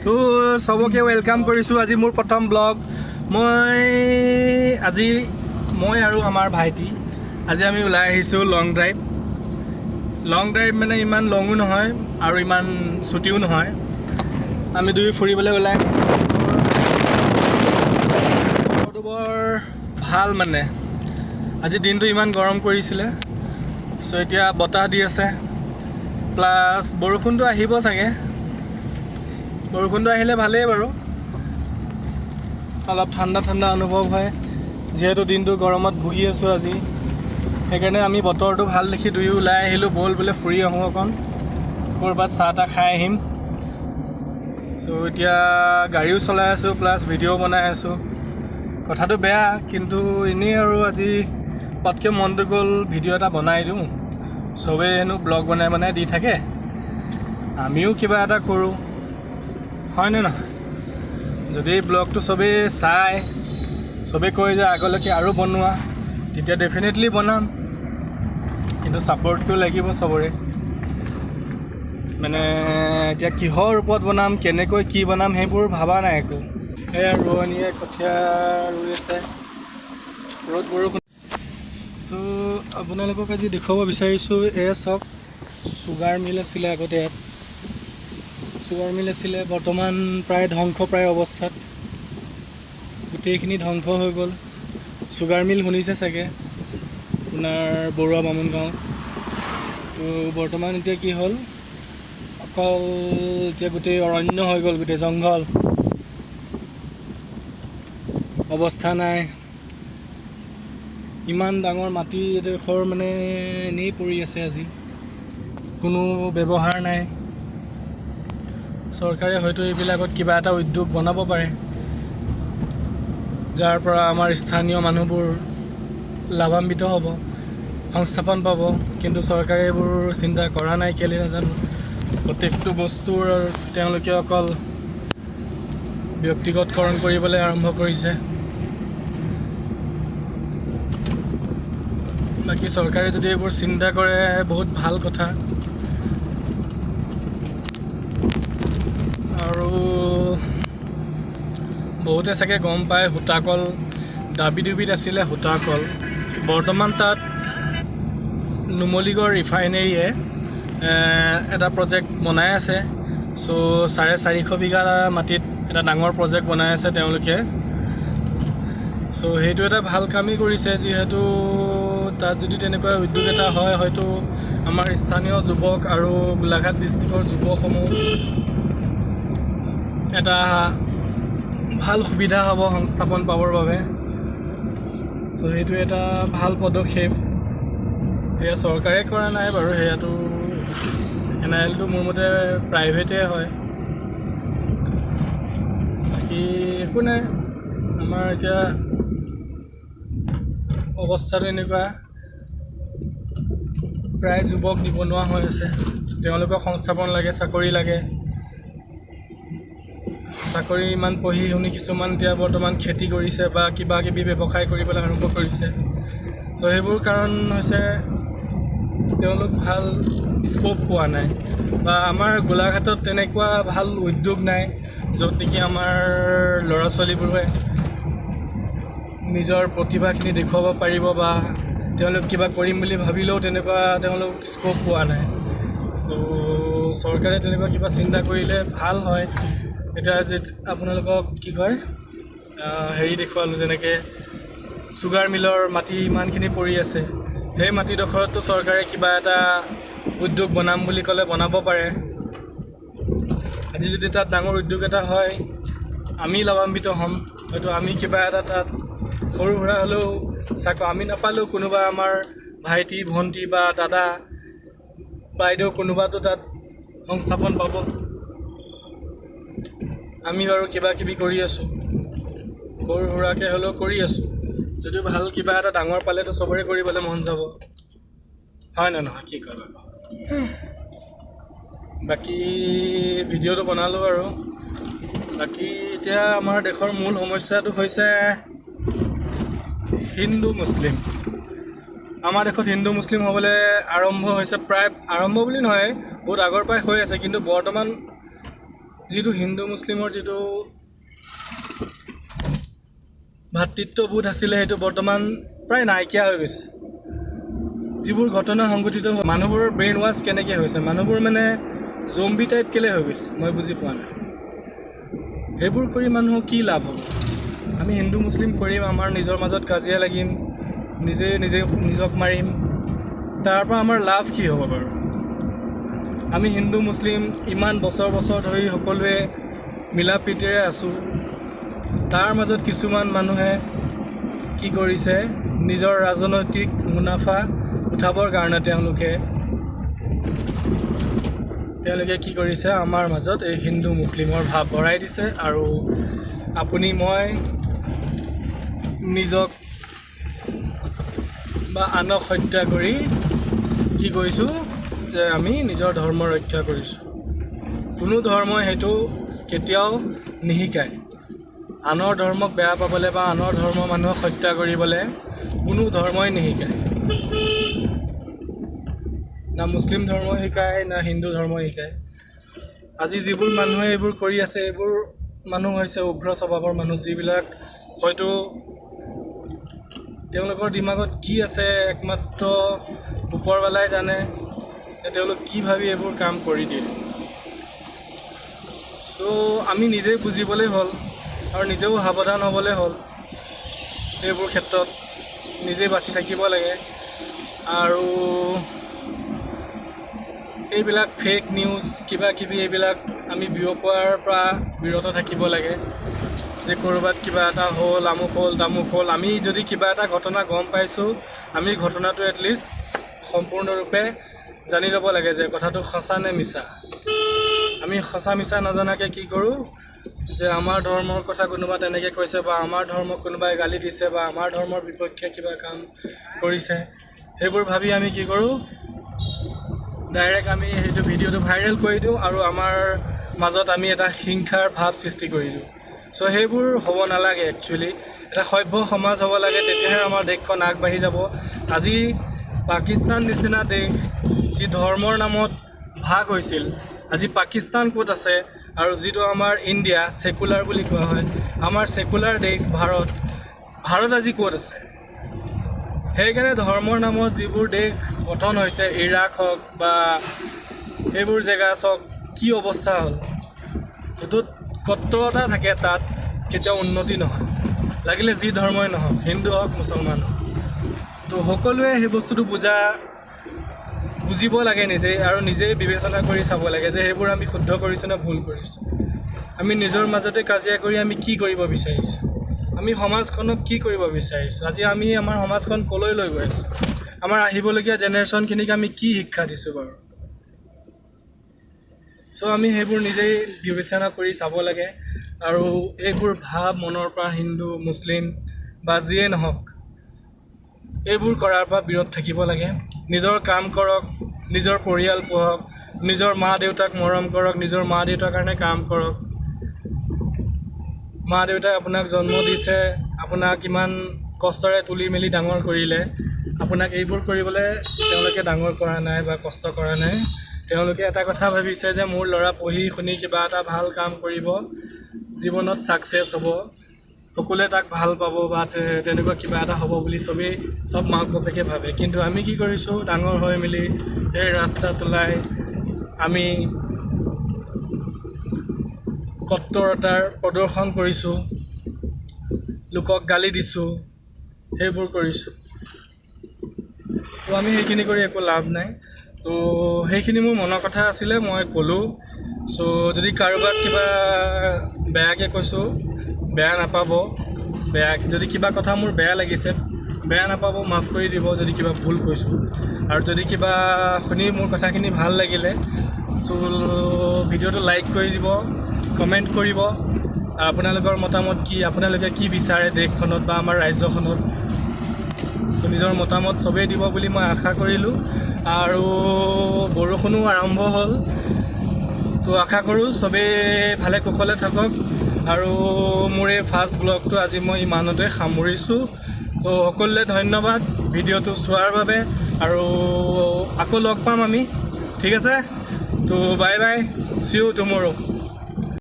তো চবকে welcome কৰিছোঁ। আজি মোৰ প্ৰথম ব্লগ। মই আজি মই আৰু আমাৰ ভাইটি আজি আমি ওলাই আহিছোঁ লং ড্ৰাইভ। লং ড্ৰাইভ মানে ইমান লঙো নহয় আৰু ইমান ছুটিও নহয়। আমি দুয়ো ফুৰিবলৈ ওলাই আহিছোঁ। বতৰটো বৰ ভাল, মানে আজি দিনটো ইমান গৰম কৰিছিলে, চ' এতিয়া বতাহ দি আছে, প্লাছ বৰষুণটো আহিব চাগে। বৰষুণটো আহিলে ভালেই বাৰু, অলপ ঠাণ্ডা ঠাণ্ডা অনুভৱ হয়, যিহেতু দিনটো গৰমত ভুগি আছোঁ আজি। সেইকাৰণে আমি বতৰটো ভাল দেখি দুয়ো ওলাই আহিলোঁ। ব'ল বোলে ফুৰি আহোঁ অকণ, ক'ৰবাত চাহ তাহ খাই আহিম। চ' এতিয়া গাড়ীও চলাই আছোঁ, প্লাছ ভিডিঅ' বনাই আছোঁ। কথাটো বেয়া, কিন্তু এনেই আৰু আজি পটকৈ মনটো গ'ল, ভিডিঅ' এটা বনাই দিওঁ। চবেই হেনো ব্লগ বনাই বনাই দি থাকে, আমিও কিবা এটা কৰোঁ, হয়নে নহয়? যদি ব্লগটো চবেই চায়, চবেই কয় যে আগলৈকে আৰু বনোৱা, তেতিয়া ডেফিনেটলি বনাম। কিন্তু ছাপৰ্টটো লাগিব চবৰে। মানে এতিয়া কিহৰ ওপৰত বনাম, কেনেকৈ কি বনাম, সেইবোৰ ভবা নাই একো। এয়া ৰোৱনীয়ে কঠীয়া ৰুই আছে, ৰ'দ বৰষুণ। চ' আপোনালোকক আজি দেখুৱাব বিচাৰিছোঁ, এয়া চাওক, চুগাৰ মিল আছিলে আগতে ইয়াত। চুগাৰ মিল আছিলে, বৰ্তমান প্ৰায় ধ্বংসপ্ৰায় অৱস্থাত, গোটেইখিনি ধ্বংস হৈ গ'ল। চুগাৰ মিল শুনিছে চাগে আপোনাৰ, বৰুৱা বামুণ গাঁও। তো বৰ্তমান এতিয়া কি হ'ল, অকল এতিয়া গোটেই অৰণ্য হৈ গ'ল, গোটেই জংঘল, অৱস্থা নাই। ইমান ডাঙৰ মাটি এডোখৰ মানে এনেই পৰি আছে আজি, কোনো ব্যৱহাৰ নাই। চৰকাৰে হয়তো এইবিলাকত কিবা এটা উদ্যোগ বনাব পাৰে, যাৰ পৰা আমাৰ স্থানীয় মানুহবোৰ লাভান্বিত হ'ব, সংস্থাপন পাব। কিন্তু চৰকাৰে এইবোৰ চিন্তা কৰা নাই, কেলৈ নাজানো। প্ৰত্যেকটো বস্তুৰ তেওঁলোকে অকল ব্যক্তিগতকৰণ কৰিবলৈ আৰম্ভ কৰিছে। বাকী চৰকাৰে যদি এইবোৰ চিন্তা কৰে, বহুত ভাল কথা। আৰু বহুতে চাগে গম পায়, সূতাকল দাবিডুবিত আছিলে সূতাকল। বৰ্তমান তাত নুমলীগড় ৰিফাইনেৰীয়ে এটা প্ৰজেক্ট বনাই আছে। চ' 450 বিঘা মাটিত এটা ডাঙৰ প্ৰজেক্ট বনাই আছে তেওঁলোকে। চ' সেইটো এটা ভাল কামেই কৰিছে, যিহেতু তাত যদি তেনেকুৱা উদ্যোগ এটা হয়, হয়তো আমাৰ স্থানীয় যুৱক আৰু গোলাঘাট ডিষ্ট্ৰিক্টৰ যুৱকসমূহ এটা ভাল সুবিধা হ'ব সংস্থাপন পাবৰ বাবে। চ' সেইটো এটা ভাল পদক্ষেপ। সেয়া চৰকাৰে কৰা নাই বাৰু, সেয়াটো এনআইএলটো মোৰ মতে প্ৰাইভেটে হয়। বাকী একো নাই। আমাৰ এতিয়া অৱস্থাটো এনেকুৱা, প্ৰায় যুৱক নিবনুৱা হৈ আছে। তেওঁলোকক সংস্থাপন লাগে, চাকৰি লাগে। চাকৰি ইমান পঢ়ি শুনি কিছুমান এতিয়া বৰ্তমান খেতি কৰিছে বা কিবা কিবি ব্যৱসায় কৰিবলৈ আৰম্ভ কৰিছে। চ' সেইবোৰ কাৰণ হৈছে তেওঁলোক ভাল স্ক'প পোৱা নাই বা আমাৰ গোলাঘাটত তেনেকুৱা ভাল উদ্যোগ নাই, য'ত নেকি আমাৰ ল'ৰা ছোৱালীবোৰে নিজৰ প্ৰতিভাখিনি দেখুৱাব পাৰিব বা তেওঁলোক কিবা কৰিম বুলি ভাবিলেও তেনেকুৱা তেওঁলোক স্ক'প পোৱা নাই। চ' চৰকাৰে তেনেকুৱা কিবা চিন্তা কৰিলে ভাল হয়। এতিয়া যে আপোনালোকক কি কয়, হেৰি দেখুৱালোঁ, যেনেকৈ চুগাৰ মিলৰ মাটি ইমানখিনি পৰি আছে, সেই মাটিডোখৰততো চৰকাৰে কিবা এটা উদ্যোগ বনাম বুলি ক'লে বনাব পাৰে। আজি যদি তাত ডাঙৰ উদ্যোগ এটা হয়, আমি লাভান্বিত হ'ম। হয়তো আমি কিবা এটা তাত সৰু সুৰা হ'লেও চাকৰি আমি নাপালেও কোনোবা আমাৰ ভাইটি, ভণ্টি বা দাদা, বাইদেউ কোনোবাটো তাত সংস্থাপন পাব। আমি বাৰু কিবা কিবি কৰি আছোঁ, সৰু সুৰাকৈ হ'লেও কৰি আছোঁ। যদিও ভাল কিবা এটা ডাঙৰ পালেতো চবৰে কৰিবলৈ মন যাব, হয় নে নহয়, কি কয় বাৰু? বাকী ভিডিঅ'টো বনালোঁ আৰু বাকী এতিয়া আমাৰ দেশৰ মূল সমস্যাটো হৈছে হিন্দু মুছলিম। আমাৰ দেশত হিন্দু মুছলিম হ'বলৈ আৰম্ভ হৈছে, প্ৰায় আৰম্ভ বুলি নহয়, বহুত আগৰ পৰাই হৈ আছে, কিন্তু বৰ্তমান যিটো হিন্দু মুছলিমৰ যিটো ভাতৃত্ববোধ আছিলে, সেইটো বৰ্তমান প্ৰায় নাইকিয়া হৈ গৈছে। যিবোৰ ঘটনা সংঘটিত, মানুহবোৰৰ ব্ৰেইন ৱাছ কেনেকৈ হৈছে, মানুহবোৰ মানে জম্বি টাইপ কেলৈ হৈ গৈছে, মই বুজি পোৱা নাই। সেইবোৰ কৰি মানুহৰ কি লাভ হ'ব? আমি হিন্দু মুছলিম কৰিম, আমাৰ নিজৰ মাজত কাজিয়া লাগিম, নিজে নিজে নিজক মাৰিম, তাৰ পৰা আমাৰ লাভ কি হ'ব বাৰু? আমি হিন্দু মুছলিম ইমান বছৰ বছৰ ধৰি সকলোৱে মিলা প্ৰীতিৰে আছোঁ। তাৰ মাজত কিছুমান মানুহে কি কৰিছে, নিজৰ ৰাজনৈতিক মুনাফা উঠাবৰ কাৰণে তেওঁলোকে কি কৰিছে, আমাৰ মাজত এই হিন্দু মুছলিমৰ ভাৱ ভৰাই দিছে আৰু আপুনি মই নিজক বা আনক হত্যা কৰি কি কৰিছোঁ যে আমি নিজৰ ধৰ্ম ৰক্ষা কৰিছোঁ। কোনো ধৰ্মই সেইটো কেতিয়াও নিশিকায়। আনৰ ধৰ্মক বেয়া পাবলৈ বা আনৰ ধৰ্মৰ মানুহক হত্যা কৰিবলৈ কোনো ধৰ্মই নিশিকায়। না মুছলিম ধৰ্মই শিকায়, না হিন্দু ধৰ্মই শিকায়। আজি যিবোৰ মানুহে এইবোৰ কৰি আছে, এইবোৰ মানুহ হৈছে উগ্ৰ স্বভাৱৰ মানুহ, যিবিলাক হয়তো তেওঁলোকৰ দিমাগত কি আছে একমাত্ৰ ওপৰৱালাই জানে যে তেওঁলোক কি ভাবি এইবোৰ কাম কৰি দিয়ে। চ' আমি নিজেই বুজিবলৈ হ'ল আৰু নিজেও সাৱধান হ'বলৈ হ'ল। এইবোৰ ক্ষেত্ৰত নিজেই বাচি থাকিব লাগে আৰু এইবিলাক ফেক নিউজ কিবা কিবি এইবিলাক আমি বিয়পোৱাৰ পৰা বিৰত থাকিব লাগে যে ক'ৰবাত কিবা এটা হ'ল, আমুক হ'ল, তামুক হ'ল। আমি যদি কিবা এটা ঘটনা গম পাইছোঁ, আমি ঘটনাটো এটলিষ্ট সম্পূৰ্ণৰূপে জানি ল'ব লাগে যে কথাটো সঁচা নে মিছা। আমি সঁচা মিছা নজনাকৈ কি কৰোঁ যে আমাৰ ধৰ্মৰ কথা কোনোবা তেনেকৈ কৈছে বা আমাৰ ধৰ্মক কোনোবাই গালি দিছে বা আমাৰ ধৰ্মৰ বিপক্ষে কিবা কাম কৰিছে, সেইবোৰ ভাবি আমি কি কৰোঁ, ডাইৰেক্ট আমি সেইটো ভিডিঅ'টো ভাইৰেল কৰি দিওঁ আৰু আমাৰ মাজত আমি এটা হিংসাৰ ভাৱ সৃষ্টি কৰি দিওঁ। চ' সেইবোৰ হ'ব নালাগে একচুৱেলি। এটা সভ্য সমাজ হ'ব লাগে, তেতিয়াহে আমাৰ দেশখন আগবাঢ়ি যাব। আজি পাকিস্তান নিচিনা দেশ যি ধৰ্মৰ নামত ভাগ হৈছিল, আজি পাকিস্তান ক'ত আছে আৰু যিটো আমাৰ ইণ্ডিয়া ছেকুলাৰ বুলি কোৱা হয়, আমাৰ ছেকুলাৰ দেশ ভাৰত, ভাৰত আজি ক'ত আছে? সেইকাৰণে ধৰ্মৰ নামত যিবোৰ দেশ গঠন হৈছে, ইৰাক হওক বা সেইবোৰ জেগা চাওক কি অৱস্থা হ'ল। যিটোত কট্টৰতা থাকে তাত কেতিয়াও উন্নতি নহয়, লাগিলে যি ধৰ্মই নহওক, হিন্দু হওক, মুছলমান হওক। তো সকলোৱে সেই বস্তুটো বুজিব লাগে নিজেই আৰু নিজেই বিবেচনা কৰি চাব লাগে যে সেইবোৰ আমি শুদ্ধ কৰিছোঁ নে ভুল কৰিছোঁ। আমি নিজৰ মাজতে কাজিয়া কৰি আমি কি কৰিব বিচাৰিছোঁ? আমি সমাজখনক কি কৰিব বিচাৰিছোঁ? আজি আমি আমাৰ সমাজখন ক'লৈ লৈ গৈ আছোঁ? আমাৰ আহিবলগীয়া জেনেৰেশ্যনখিনিক আমি কি শিক্ষা দিছোঁ বাৰু? চ' আমি সেইবোৰ নিজেই বিবেচনা কৰি চাব লাগে আৰু এইবোৰ ভাৱ মনৰ পৰা হিন্দু মুছলিম বা যিয়ে নহওক, এইবোৰ কৰাৰ পৰা বিৰত থাকিব লাগে। নিজৰ কাম কৰক, নিজৰ পৰিয়াল পোহক, নিজৰ মা দেউতাক মৰম কৰক, নিজৰ মা দেউতাৰ কাৰণে কাম কৰক। মা দেউতাই আপোনাক জন্ম দিছে, আপোনাক ইমান কষ্টৰে তুলি মেলি ডাঙৰ কৰিলে। আপোনাক এইবোৰ কৰিবলৈ তেওঁলোকে ডাঙৰ কৰা নাই বা কষ্ট কৰা নাই। তেওঁলোকে এটা কথা ভাবিছে যে মোৰ ল'ৰা পঢ়ি শুনি কিবা এটা ভাল কাম কৰিব, জীৱনত ছাকচেছ হ'ব, সকলোৱে তাক ভাল পাব বা তেনেকুৱা কিবা এটা হ'ব বুলি চবেই, চব মাক বাপেকে ভাবে। কিন্তু আমি কি কৰিছোঁ? ডাঙৰ হৈ মেলি এই ৰাস্তাত ওলাই আমি কট্টৰতাৰ প্ৰদৰ্শন কৰিছোঁ, লোকক গালি দিছোঁ, সেইবোৰ কৰিছোঁ। তো আমি সেইখিনি কৰি একো লাভ নাই। তো সেইখিনি মোৰ মনৰ কথা আছিলে, মই ক'লোঁ। চ' যদি কাৰোবাক কিবা বেয়াকৈ কৈছোঁ, বেয়া নাপাব। যদি কিবা কথা মোৰ বেয়া লাগিছে, বেয়া নাপাব, মাফ কৰি দিব যদি কিবা ভুল কৈছোঁ। আৰু যদি কিবা শুনি মোৰ কথাখিনি ভাল লাগিলে, চ' ভিডিঅ'টো লাইক কৰি দিব, কমেণ্ট কৰিব আৰু আপোনালোকৰ মতামত কি, আপোনালোকে কি বিচাৰে দেশখনত বা আমাৰ ৰাজ্যখনত, চ' নিজৰ মতামত চবেই দিব বুলি মই আশা কৰিলোঁ। আৰু বৰষুণো আৰম্ভ হ'ল। তো আশা কৰোঁ চবেই ভালে কুশলে থাকক আৰু মোৰ এই ফাৰ্ষ্ট ব্লগটো আজি মই ইমানতে সামৰিছোঁ। ত' সকলোলৈ ধন্যবাদ ভিডিঅ'টো চোৱাৰ বাবে আৰু আকৌ লগ পাম আমি, ঠিক আছে? তো bye bye, see you tomorrow.